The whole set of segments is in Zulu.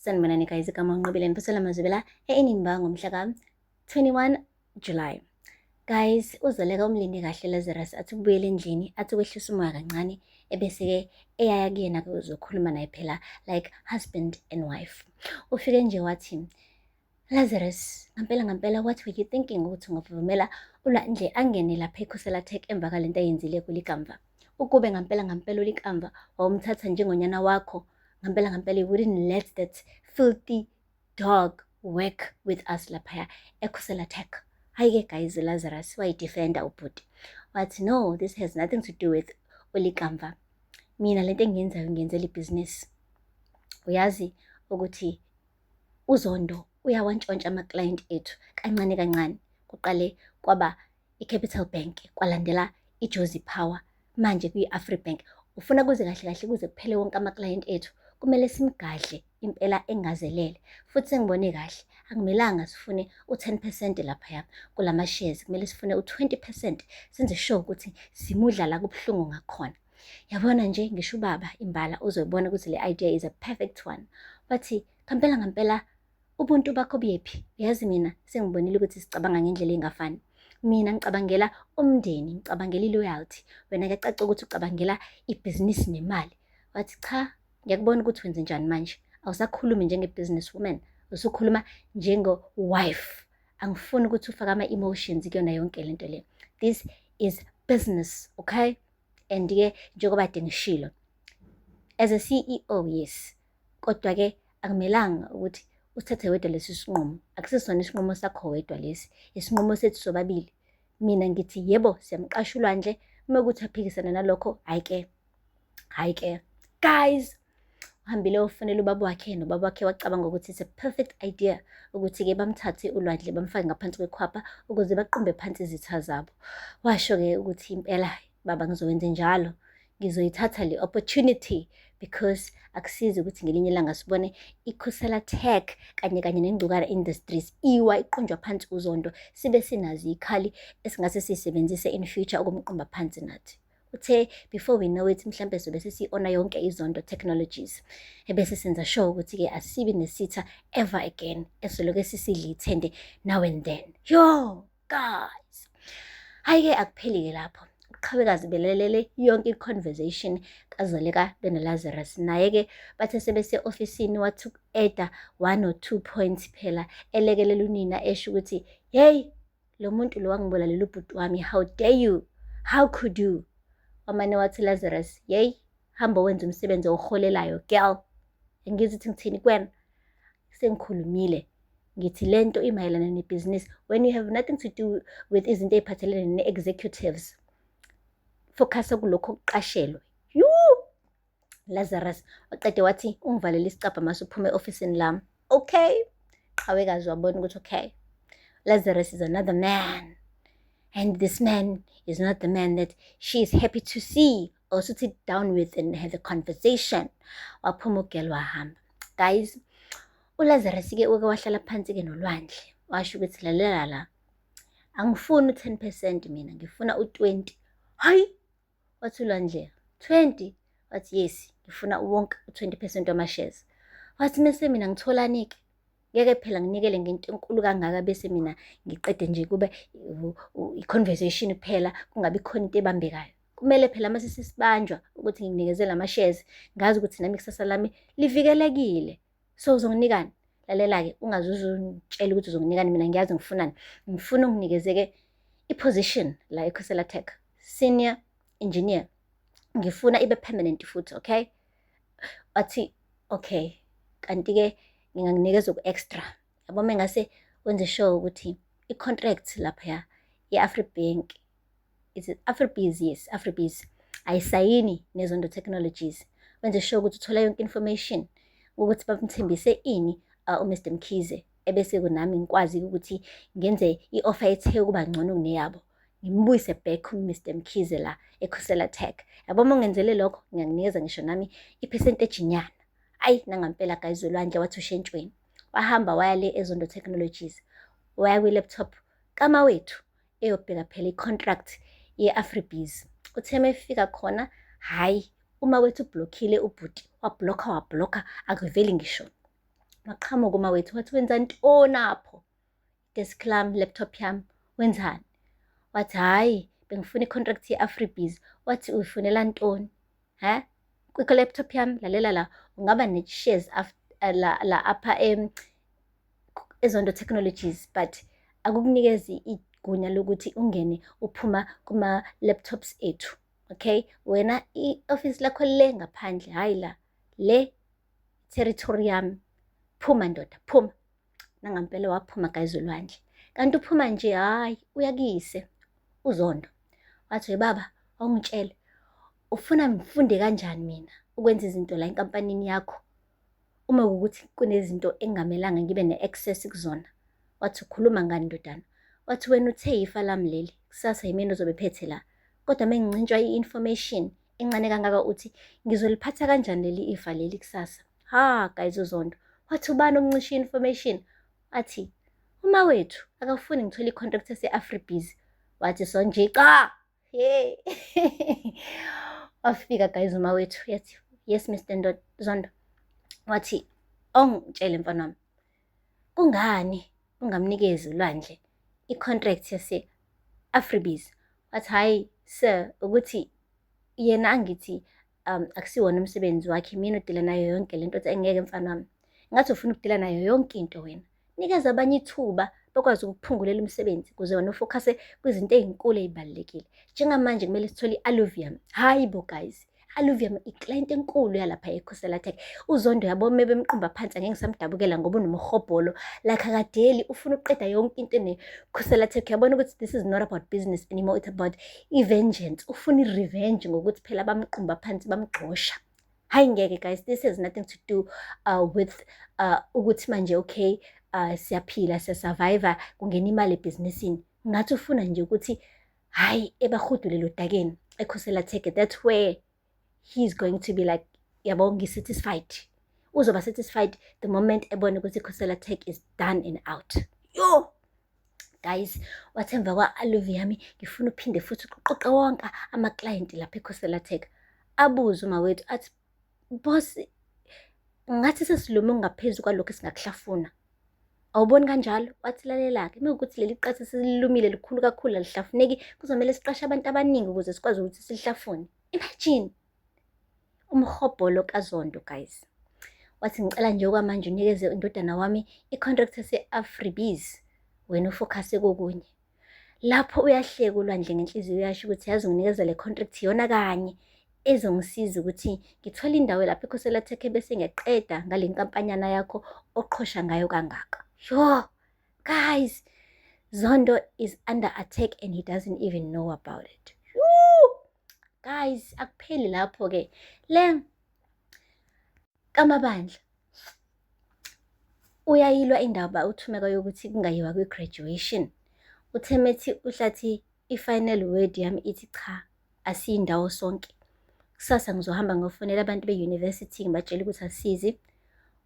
Sanibonani guys, igama uNqobile ngiphosela amazwibela e-Inimba ngomhla ka-21 July. Guys, uZoleka umlinde kahle Lazarus athi ukubuyela endlini, athi ukwehlisa umoya kancane, ebese-ke eyaya kuyena-ke uzokhuluma naye phela like husband and wife. Ufike nje wathi, Lazarus, ngampela ngampela what were you thinking ukuthi ungavumela uLwandle angene lapha eKhosela Tech emva kwalento ayenzile kuLikamva? Ukube ngampela ngampela uLikamva wawumthatha njengonyana wakho, ngampela ngampela you wouldn't let that filthy dog work with us laphaya eKhosela Tech. Hhayi-ke guys, Lazarus wayidefenda ubhuti. Wathi no, this has nothing to do with uLikamva. Mina lento engiyenzayo ngiyenzela ibhizinisi. Uyazi ukuthi uZondo uyawantshontsha amaklayenti ethu kancane kancane. Kuqale kwaba i-Capital Bank, kwalandela iJozi Power, manje kuyi-Afribank. Ufuna kuze kahle kahle kuze kuphele wonke amaklayenti ethu. Kumele simgadle impela engazelele. Futhi sengibone kahle, akumelanga sifune u-10 percent laphaya kulama shares, kumele sifune u-20 percent, senze sure ukuthi simudla la kubuhlungu ngakhona. Yabona nje ngisho ubaba imbala uzoyibona ukuthi le idea is a perfect one. Bathi ngampela ngampela ubuntu bakho buyephi? Yazi mina sengibonile ukuthi sicabanga ngendlela engafani. Mina ngicabangela umndeni, ngicabangela i-loyalty. Wena kuyacaca ukuthi ucabangela ibhizinisi nemali. Wathi cha, ngiyakubona ukuthi wenze njani manje. Awusakhulumi njenge-business woman, usukhuluma njengo-wife. Angifuni ukuthi ufake ama-emotions kuyona yonke lento le. This is business, okay? And-ke njengoba kade ngishilo, as a CEO, yes, kodwa-ke akumelanga ukuthi usithathe wedwa lesi sinqumo. Akusisona isinqumo sakho wedwa lesi, isinqumo sethu sobabili. Mina ngithi yebo, siyamqasha uLwandle, uma kuthi aphikisana nalokho, hhayi-ke, hhayi-ke. Guys, uhambile ufonela ubaba wakhe, nobaba wakhe wacabanga ukuthi it's a perfect idea ukuthi-ke bamthathe uLwandle bamfake ngaphansi kwekhwapha ukuze baqumbe phansi izitha zabo. Washo-ke ukuthi impela baba ngizokwenza njalo, ngizoyithatha le opportunity because akusizi ukuthi ngelinye ilanga sibone iKhosela Tech kanye kanye neNgcukana Industries iwa iqunjwa phansi uZondo, sibe sinazo ikhali esingase siyisebenzise in future ukumqumba phansi nathi. Uthe before we know it mhlampe sobe sesi-ona yonke iZondo Technologies, ebese senza sure ukuthi-ke asibi nesitha ever again esiloke sisidla ithende now and then. Yo guys, hhayi-ke akupheli-ke lapho. Uqhawekazi belalele yonke i-conversation kaZoleka benoLazarus. Naye-ke bathe sebese-ofisini wathi uku-eda 1 or 2 points phela, elekelela unina esho ukuthi hey, lo muntu lo wangibulalela ubhuti wami, how dare you, how could you? Wamane wathi Lazarus, yey, hamba wenze umsebenzi owuholelayo girl. Angizi ukuthi ngithini kuwena, sengikhulumile ngithi lento imayelana nebhizinisi. When you have nothing to do with izinto ey'phathelene ne-executives, focus kulokho okuqashelwe. Yu Lazarus waqede wathi ungivalele isicabha mase uphume e-ofisini lami. Okay, qhawekazi wabona ukuthi okay, Lazarus is another man, and this man is not the man that she is happy to see or to sit down with and have a conversation. Waphuma ugirl wahamba. Guys, uLazarus-ke uke wahlala phansi-ke noLwandle, washo ukuthi lalela la, angifuni u-10 percent mina, ngifuna u-20. Hayi, wathi uLwandle, 20? Wathi yes, ngifuna wonke u-20 percent wama-shares. Wathi mese mina ngitholani-ke? Ngeke phela nginikele ngento enkulu kangaka bese mina ngiqede nje kube i-conversation kuphela, kungabi khona into ebambekayo. Kumele phela mase sesibanjwa ukuthi ngikunikezele ama-shares, ngazi ukuthi nami ikusasa lami livikelekile. So uzonginikani? Lalela-ke, ungaze uzongitshela ukuthi uzonginikani, mina ngiyazi ngifunani. Ngifuna unginikeze-ke i-position la eKhosela Tech, senior engineer. Ngifuna ibe permanent futhi, okay? Wathi okay, kanti-ke ngingakunikeza oku-extra. Yabo mengase wenze sure ukuthi i-contract laphaya ye-Afribank, is it Afribiz? Yes, Afribiz ayisayini neZondo Technologies. Wenze sure ukuthi uthola yonke information ukuthi bamthembise ini uMr Mkhize, ebese kunami ngikwazi ukuthi ngenze i-offer ethe ukuba ngcono kuneyabo, ngimbuyise back uMr Mkhize la eKhosela Tech. Yabo uma ungenzele lokho, ngiyakunikeza ngisho nami i-percentage nyana. Ayi nangampela guys, uLwandle wathi ushentshweni, wahamba waya le eZondo Technologies, waya kwi-laptop kamawethu eyobheka phela i-contract ye-Afribiz. Uthe uma efika khona, hhayi, uma wethu ublockile ubhuti, wablocka wablocka, akuveli ngisho. Waqhamuka uMawethu wathi, wenza ntoni apho? Desk lami, laptop yami, wenzani? Wathi, hhayi, bengifuna i-contract ye-Afribiz. Wathi, uyifunela ntoni? He? Kwi-laptop yami, lalela la, ungaba ne-shares la, la apha eZondo Technologies, but akukunikezi igunya lokuthi ungene uphuma kuma-laptops ethu. Okay? Wena i-office lakho le ngaphandle, hhayi la, le territory yami. Phuma ndoda, phuma. Nangampela waphuma guys uLwandle. Kanti uphuma nje, hhayi, uyakuyise uZondo. Wathi, we baba, awungitshele, ufuna ngifunde kanjani mina ukwenza izinto la enkampanini yakho uma kuwukuthi kunezinto engingamelanga ngibe ne-access kuzona? Wathi, ukhuluma ngani ndodana? Wathi, wena uthe ifa lami leli, kusasa yimina ozobe phethe la. Kodwa uma ngincintshwa i-information encane kangaka uthi ngizoliphatha kanjani leli ifa leli kusasa? Ha, guys uZondo. Wathi, ubani okuncisha i-information? Wathi, uMawethu akafuni ngithole i-contract yase-Afribiz. Wathi, sonjica. Hey. Wafika guys uMawethu, yathi, yes Mr Zondo. Wathi, ongitshele mfana wami, kungani ungamnikezi uLwandle i-contract yase-Afribiz? Wathi, hhayi sir, ukuthi yena angithi akusiwona umsebenzi wakhe, mina odila nayo yonke lento. Wathi, engeke mfana wami, ngathi ufuna ukudila nayo yonke into wena. Nikeza abanye ithuba bakwazi ukukuphungulela umsebenzi ukuze wena u-focus-e kwizinto ey'nkulu ey'balulekile. Njengamanje kumele sithole i-Alluvium. Hhayi bo guys, Alluvium i-client enkulu yalapha eKhosela Tech. UZondo yabo uma bemqumba phansi angeke ngisamdabukela ngoba unomhobholo. Like akadeli, ufuna ukuqeda yonke into eneKhosela Tech. Uyabona ukuthi this is not about business anymore, it's about i-vengeance. Ufuna i-revenge ngokuthi phela bamqumba phansi bamgxosha. Hayi ngeke guys, this has nothing to do with ukuthi manje okay siyaphila, siya-survive, kungena imali ebhizinisini. Ngathi ufuna nje ukuthi hhayi ebahudulele odakeni eKhosela Tech. That's where he's going to be like, yabo, ngi-satisfied. Uzoba satisfied the moment ebona ukuthi iKhosela Tech is done and out. Yo! Guys, wathi emva kwa-Alluvium ngifuna uphinde futhi uqoqe wonke ama-client lapha eKhosela Tech. Abuze uMawethu athi, boss, ngathi sesilume okungaphezu kwalokhu esingakuhlafuna. Awuboni kanjalo? Wathi, lalela-ke, uma kuwukuthi leli qatha sesilumile likhulu kakhulu alihlafuneki, kuzomele siqashe abantu abaningi ukuze sikwazi ukuthi silihlafune. Imagine! Umhobholo kaZondo guys. Wathi, ngicela nje okwamanje unikeze indodana wami i-contract yase-Afribiz, wena u-focus-e kokunye. Lapho uyahleka uLwandle ngenhliziyo, uyasho ukuthi yazi nginikeza le contract iyona kanye ezongisiza ukuthi ngithole indawo lapho eKhosela Tech bese ngiyaqeda ngale nkampanyana yakho oqhosha ngayo kangaka. Yo, guys, Zondo is under attack and he doesn't even know about it. Woo! Guys, akupheli lapho-ke. Le kaMabandla uyayilwa indaba uThumeka yokuthi kungayiwa kwi-graduation. Uthe methi uHlathi, i-final word yami ithi cha, asiyindawo sonke. Kusasa ngizohamba ngiyofonela abantu be-university ngibatshele ukuthi asizi.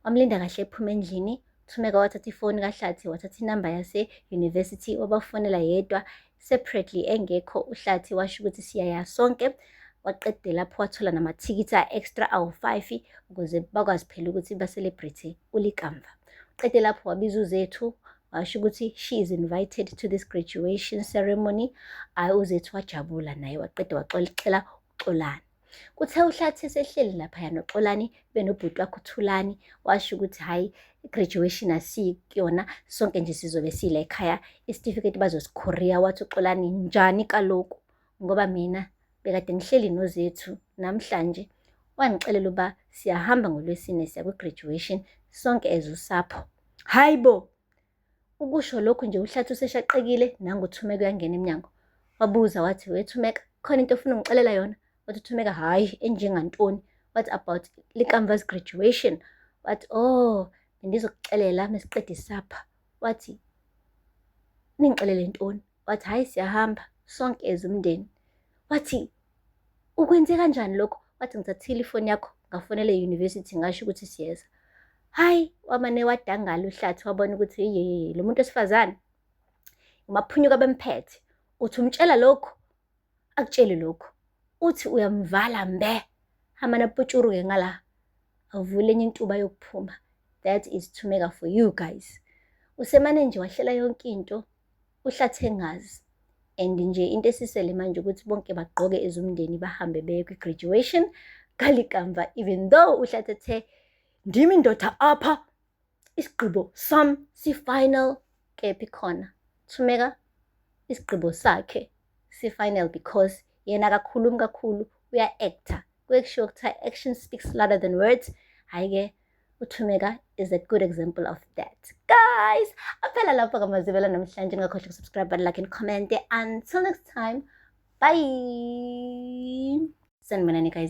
Wamlinda kahle ephuma endlini. Thumeka wathatha ifoni kaHlathi, wathatha inamba yase-university, wabafonela yedwa separately engekho uHlathi, washo ukuthi siyaya sonke. Waqede lapho wathola namathikithi a-extra awu-5 ukuze bakwazi phela ukuthi ba-celebrate uLikamva. Qede lapho wabiza uZethu, washo ukuthi she is invited to this graduation ceremony. Hhayi, uZethu wajabula naye, waqeda waxoxela uXolani. Kuthe uHlathi esehleli laphaya noXolani benobhuti wakhe uThulani, washo ukuthi hhayi, i-graduation asiyi kuyona sonke nje, sizobe sila ekhaya, isitifiketi bazosikhoriya. Wathi uXolani, njani kaloku, ngoba mina bekade ngihleli noZethu namhlanje, wangixelela uba siyahamba ngoLwesine siya kwi-graduation sonke as usapho. Hayi bo! Ukusho lokhu nje uHlathi useshaqekile, nangu uThumeka uyangena emnyango. Wabuza wathi, we Thumeka, khona into ofuna ungixelela yona? Wathi uThumeka, hhayi, enjengantoni? Wathi, about Likamva's graduation. Wathi, oh, bendizokuxelela mesiqeda isapha. Wathi, ningixelele ntoni? Wathi, hhayi, siyahamba sonke as umndeni. Wathi, ukwenze kanjani lokho? Wathi, ngithathile ifoni yakho ngafonela e-university ngasho ukuthi siyeza. Hhayi, wamane wadangala uHlathi, wabona ukuthi ye lo muntu wesifazane umaphunyuka bemphethe. Uthi umtshela lokhu, akutsheli lokhu. Uthi uyamvala mbe, amane aputshuruke ngala, avule enye intuba yokuphuma. That is Thumeka for you guys. Usemane nje wahlela yonke into uHlathi engazi. And nje into esisele manje ukuthi bonke bagqoke ezumndeni bahambe beye kwi-graduation kaLikamva, even though uHlathi ethe, "Ndimi indoda apha, isigqibo sam si-final." Kephi khona Thumeka, isigqibo sakhe si-final because yena akakhulumi kakhulu, uya-acta. Kuye kushiwo kuthiwa action speaks louder than words. Hhayi-ke, uThumeka is a good example of that. Guys, aphela lapho kaMazibela namhlanje. Ngakhohlwa ukusubscribe, like and comment. Until next time, bye. Sanibonani guys.